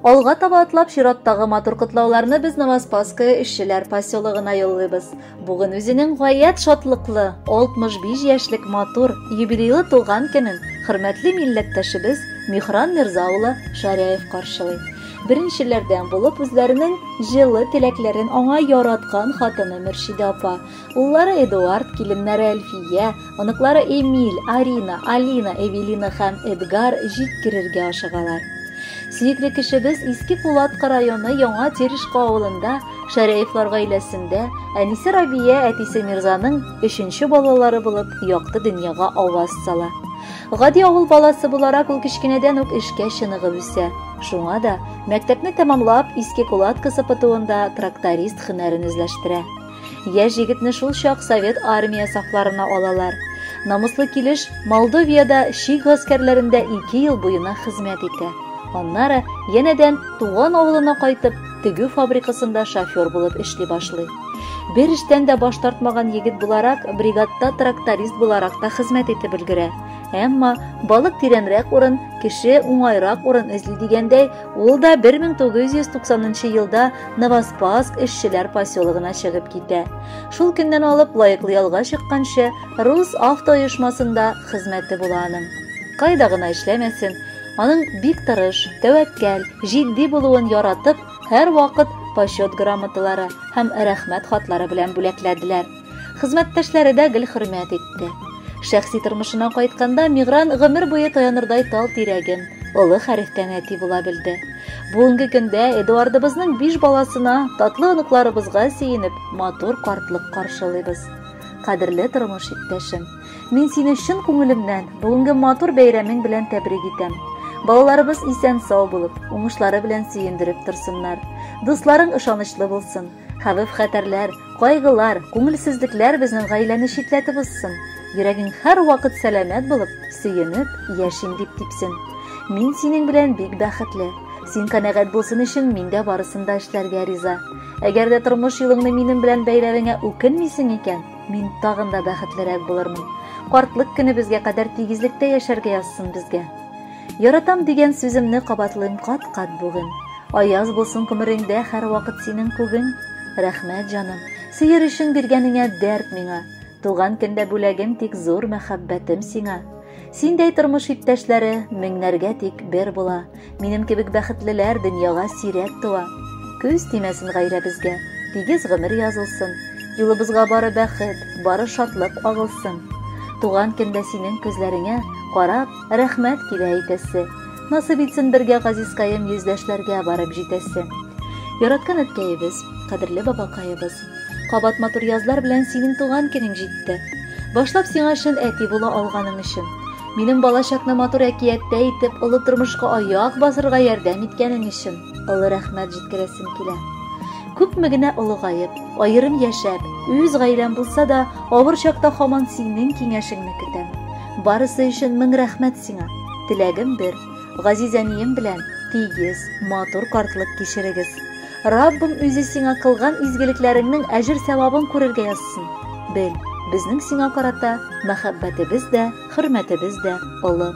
Алга таба атлап чираттагы матур котлауларны без Новоспасское эшчеләр поселогына юллыйбыз. Бүген үзенең гаять шатлыклы 65 яшьлек матур юбилейлы туган көнен хөрмәтле милләттәшебез Михран Мирза улы Шаряев каршылый. Беренчеләрдән булып үзләренең җылы теләкләрен аңа яраткан хатыны Мөршидә апа, уллары Эдуард, киленнәре Әлфия, оныклары Эмиль, Арина, Алина, Эвелина һәм Эдгар җиткерергә ашыгалар. Сөекле кешебез Иске Кулатка районы Яңа Терешка авылында Шәрәевлар гаиләсендә әнисе Рабия, әтисе Мирзаның өченче балалары булып якты дөньяга аваз сала. Гади авыл баласы буларак ул кечкенәдән үк эшкә чыныгып үсә. Шуңа да мәктәпне тәмамлап Иске Кулатка СПТУында тракторист һөнәрен үзләштерә. Яшь егетне шул чак Совет армия сафларына алалар. Намуслы килеш Молдовиядә чик гаскәрләрендә 2 ел буена хезмәт итә. Аннары янәдән туган авылына кайтып, тегү фабрикасында шофер булып эшли башлый. Бер эштән дә баш тартмаган егет буларак, бригадта тракторист буларак та хезмәт итеп өлгерә. Әмма балык тирәнрәк урын, кеше уңайрак урын эзли дигәндәй, ул да 1990 елда Новоспасск эшчеләр поселогына чыгып китә. Шул көннән алып лаеклы ялга чыкканчы Рус автооешмасында хезмәте була аның. Кайда гына эшләмәсен, аның бик тырыш, тәвәккәл, җитди булуын яратып, һәр вакыт почет грамоталары һәм рәхмәт хатлары белән бүләкләделәр. Хезмәттәшләре дә гел хөрмәт итте. Шәхси тормышына кайтканда Мигран гомер буе таянырдай тал тирәген, олы хәрефтән әти була белде. Бүгенге көндә Эдуардыбызның 5 баласына, татлы оныкларыбызга сөенеп, матур картлык каршылыйбыз. Кадерле тормыш иптәшем, мин сине чын күңелемнән бүгенге матур бәйрәмең белән тәбрик итәм. Балаларыбыз исән-сау булып, уңышлары белән сөендереп торсыннар. Дусларың ышанычлы булсын. Хәвеф-хәтәрләр, кайгылар, күңелсезлекләр безнең гаиләне читләтеп узсын. Йөрәгең һәр вакыт сәламәт булып, сөенеп, яшим дип типсен. Мин синең белән бик бәхетле. Син канәгать булсын өчен мин дә барысын да эшләргә риза. Әгәр дә тормыш юлыңны минем белән бәйләвеңә үкенмисең икән, мин тагын да бәхетлерәк булырмын. Картлык көнебезгә кадәр тигезлектә яшәргә язсын безгә. Яратам дигән сүземне кабатлыйм кат-кат бүген. Аяз булсын күмереңдә һәр вакыт синең күгең. Рәхмәт, җаным, сөер өчен биргәнеңә дәрт миңа. Туган көндә бүләгем тик зур мәхәббәтем сиңа. Синдәй тормыш иптәшләре меңнәргә тик бер була. Минем кебек бәхетлеләр дөньяга сирәк туа. Күз тимәсен гаиләбезгә, тигез гомер язылсын. Юлыбызга бары бәхет, бары шатлык агылсын. Туган көндә синең күзләреңә карап, рәхмәт килә әйтәсе. Насыйп итсен бергә газизкаем йөздәшләргә барып җитәсе. Яраткан әткәебез, кадерле бабакаебыз, кабат матур язлар белән синең туган көнең җитте. Башлап сиңа чын әти була алганың өчен. Минем балачакны матур әкияттә итеп, олы тормышка аяк басырга ярдәм иткәнең өчен олы рәхмәт җиткерәсем килә. Күпме генә олыгаеп, аерым яшәп, үз гаиләм булса да, авыр чакта һаман синең киңәшеңне көтәм. Барысы өчен мең рәхмәт сиңа. Теләгем бер, газиз әнием белән тигез, матур картлык кичерегез. Раббым үзе сиңа кылган изгелекләреңнең әҗер-сәвабын күрергә язсын. Бел, безнең сиңа карата мәхәббәтебез дә, хөрмәтебез дә олы.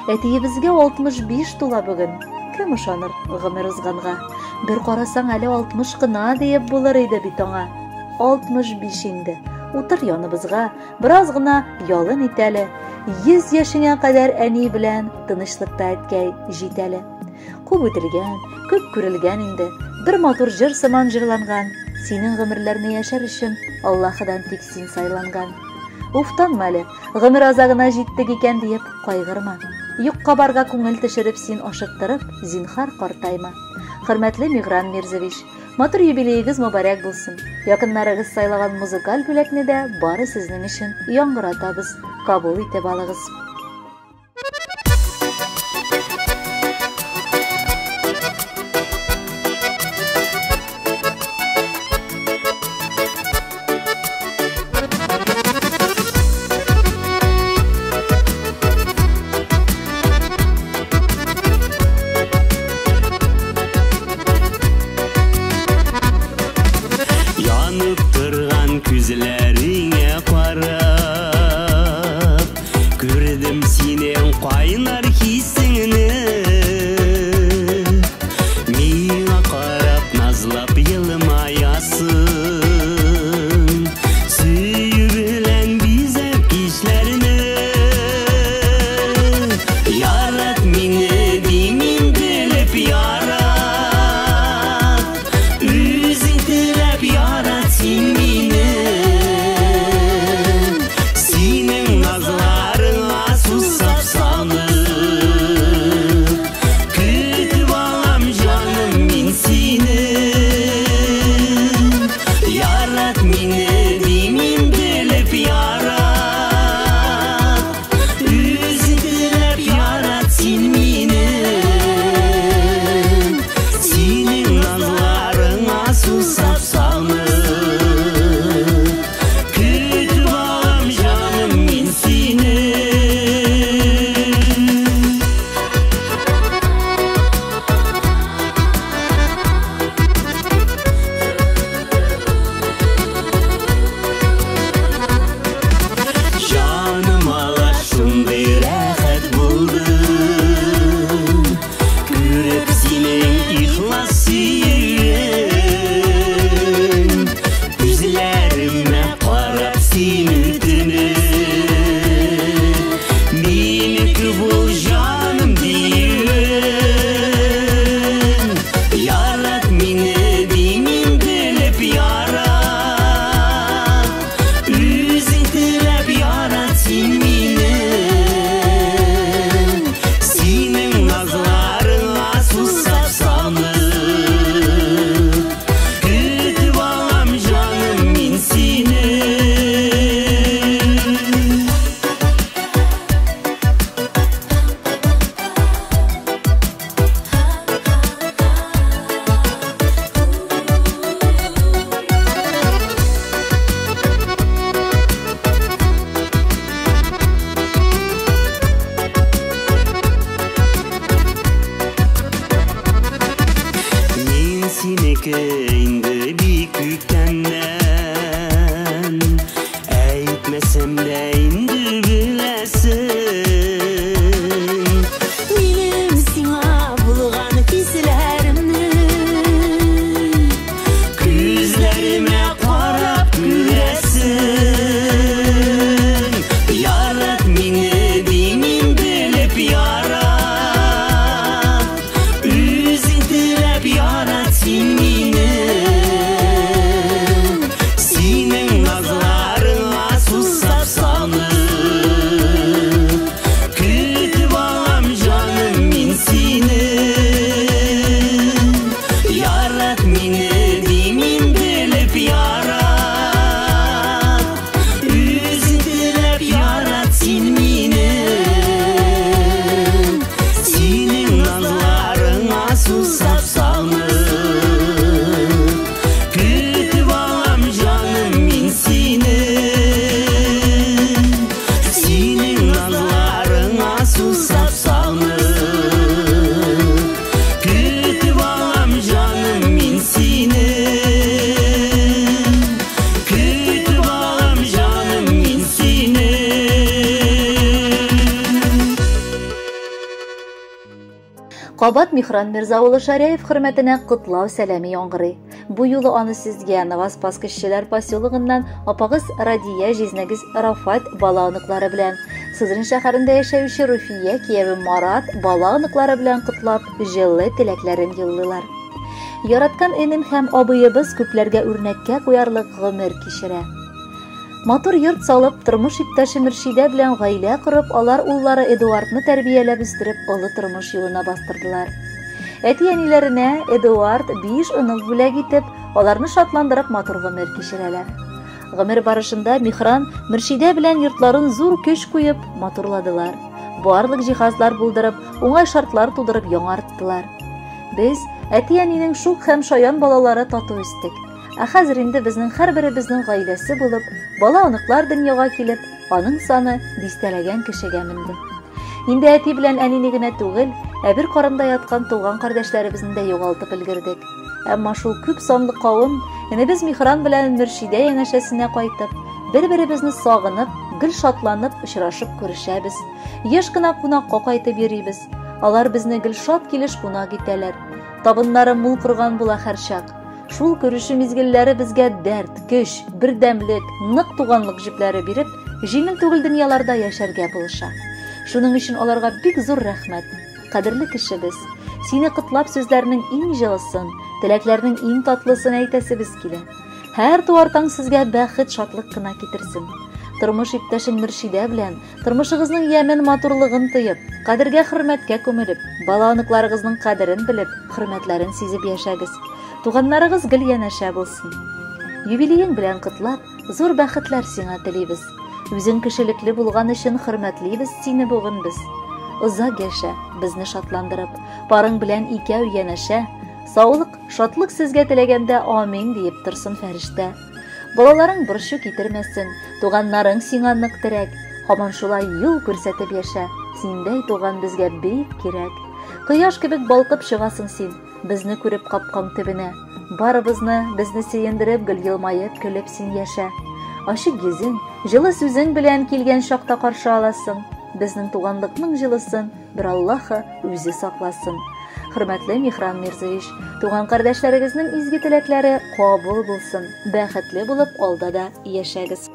Әтиебезгә 65 тула бүген. Кем ышаныр гомер узганга? Бер карасаң әле 60 кына диеп булыр иде бит аңа. 65 инде. Утыр яныбызга, бераз гына ялын итәле. 100 яшеңә кадәр әни белән тынычлыкта әткәй җитәле. Күп үтелгән, күп күрелгән инде. Бер матур җыр сыман җырланган. Синең гомерләрне яшәр өчен Аллаһыдан тик син сайланган. Уфтанма әле, гомер азагына җиттек икән диеп кайгырма. Юкка барга күңел төшереп син ашыктырып, зинхар картайма. Хөрмәтле Мигран Мирзович, матур юбилеегез мөбарәк булсын. Якыннарыгыз сайлаган музыкаль бүләкне дә бары сезнең өчен яңгыратабыз. Кабул итеп алыгыз. Янып торган күзләреңә карап, күрдем синең кайнар хисеңне. Синеке инде бик күптәннән. Әйтмәсәм дә инде беләсең. Минем сиңа булган хисләремне күзләремә карап күрәсең. Ярат мине димим, белеп ярат. Үзең теләп ярат син мине. Синең назларыңа сусап сагынып көтеп алам, җаным, мин сине. Ярат мине димим, белеп ярат. Үзең теләп ярат син мине. Синең назларыңа сусап сагынып көтеп алам, җаным, мин сине. Синең назларыңа сусап сагынып көтеп алам, җаным, мин сине. Көтеп алам, җаным, мин сине. Кабат Михран Мирза улы Шаряев хөрмәтенә котлау сәламе яңгырый. Бу юлы аны сезгә Новоспасск эшчеләр поселогыннан апагыз Радия, җизнәгез Рафат бала оныклары белән, Сызрань шәһәрендә яшәүче Руфия кияве Марат бала оныклары белән котлап, җылы теләкләрен юллыйлар. Яраткан энем һәм абыебыз күпләргә үрнәккә куярлык гомер кичерә. Матур йорт салып, тормыш иптәше Мөршидә белән гаилә корып, алар уллары Эдуардны тәрбияләп үстереп, олы тормыш юлына бастырдылар. Әти-әниләренә Эдуард 5 онык бүләк итеп, аларны шатландырып матур гомер кичерәләр. Гомер барышында Михран Мөршидә белән йортларын зур көч куеп матурладылар. Барлык җиһазлар булдырып, уңай шартлар тудырып яңарттылар. Без әти-әнинең шук һәм шаян балалары тату үстек. Ә хәзер инде безнең һәрберебезнең гаиләсе булып, бала оныклар дөньяга килеп, аның саны дистәләгән кешегә менде. Инде әти белән әнине генә түгел, ә бер карында яткан туган кардәшләребезне дә югалтып өлгердек. Әмма шул күп санлы кавым энебез Михран белән Мөршидә янәшәсенә кайтып, бер-беребезне сагынып, гел шатланып очрашып күрешәбез. Еш кына кунакка кайтып йөрибез. Алар безне гел шат килеш кунак итәләр. Табыннары мул корган була һәрчак. Шул күрешү мизгелләре безгә дәрт, көч, бердәмлек, нык туганлык җепләре биреп, җиңел түгел дөньяларда яшәргә булыша. Шуның өчен аларга бик зур рәхмәт. Кадерле кешебез, сине котлап сүзләрнең иң җылысын, теләкләрнең иң татлысын әйтәсебез килә. Һәр туар таң сезгә бәхет, шатлык кына китерсен. Тормыш иптәшең Мөршидә белән тормышыгызның ямен, матурлыгын тоеп, кадергә, хөрмәткә күмелеп, бала оныкларыгызның кадерен белеп, хөрмәтләрен сизеп яшәгез. Туганнарыгыз гел янәшә булсын. Юбилеең белән котлап, зур бәхетләр сиңа телибез. Үзең кешелекле булган өчен хөрмәтлибез сине бүген без. Озак яшә, безне шатландырып, парың белән икәү янәшә. Саулык, шатлык сезгә теләгәндә амин диеп торсын фәрештә. Балаларың борчу китермәсен, туганнарың сиңа нык терәк. Һаман шулай юл күрсәтеп яшә, синдәй туган безгә бик кирәк. Кояш кебек балкып чыгасың син, безне күреп капкаң төбенә. Барыбызны, безне сөендереп, гел елмаеп, көлеп син яшә. Ачык йөзең, җылы сүзең белән килгән чакта каршы аласың. Безнең туганлыкның җылысын бер Аллаһы үзе сакласын. Хөрмәтле Михран Мирзович, туган кардәшләрегезнең изге теләкләре кабул булсын. Бәхетле булып алда да яшәгез.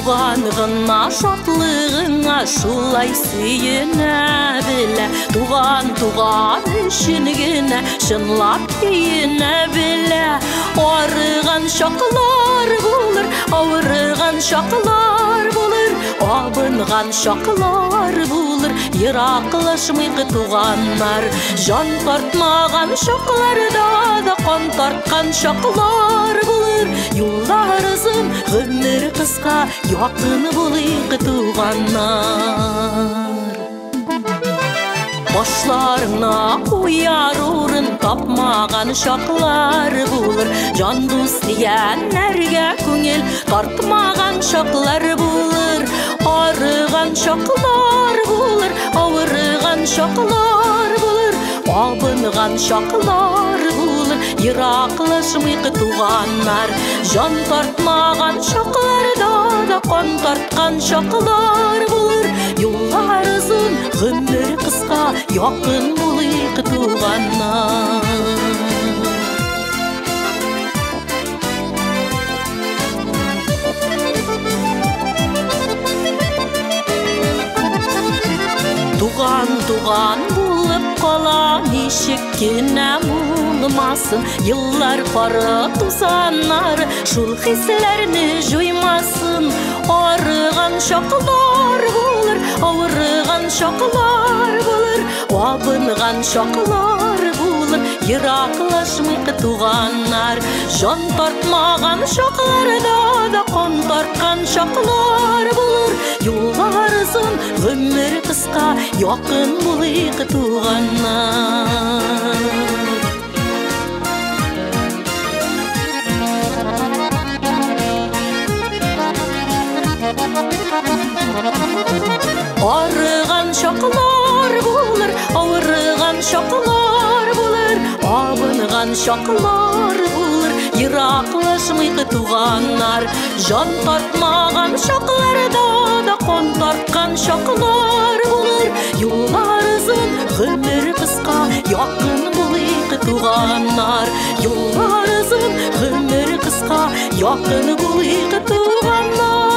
Тугангына, шатлыгыңа шулай сөенә белә. Туган туган өчен генә чынлап көенә белә. Арыган чаклар булыр, авырыган чаклар булыр, абынган чаклар булыр, Ераклашмыйк, туганнар. Җан тартмаган чакларда да кан тарткан чаклар булыр. Юллар озын, гомер кыска, якын булыйк, туганнар. Башларына куяр урын тапмаган чаклар булыр. Җан дус дигәннәргә күңел тартмаган чаклар булыр. Арыган чаклар булыр, авырыган чаклар булыр, абынган чаклар булыр. Ераклашмыйк, туганнар. Җан тартмаган чакларда да кан тарткан чаклар булыр. Юллар озын, гомер кыска, якын булыйк, туганнар. Туган туган булып кала, ничек кенә булмасын. Еллар кары тузаннар шул хисләрне җуймасын. Арыган чаклар булыр, авырыган чаклар булыр, абынган чаклар булыр. Ераклашмыйк, туганнар. Җан тартмаган чакларда да кан тарткан чаклар булыр. Юллар озын, гомер кыска, якын булыйк, туганнар. Арыган чаклар булыр, авырыган чаклар булыр, абынган чаклар булыр. Ераклашмыйк, туганнар. Җан тартмаган чакларда да кан тарткан чаклар булыр. Юллар озын, гомер кыска, якын булыйк, туганнар. Юллар озын, гомер кыска, якын булыйк, туганнар.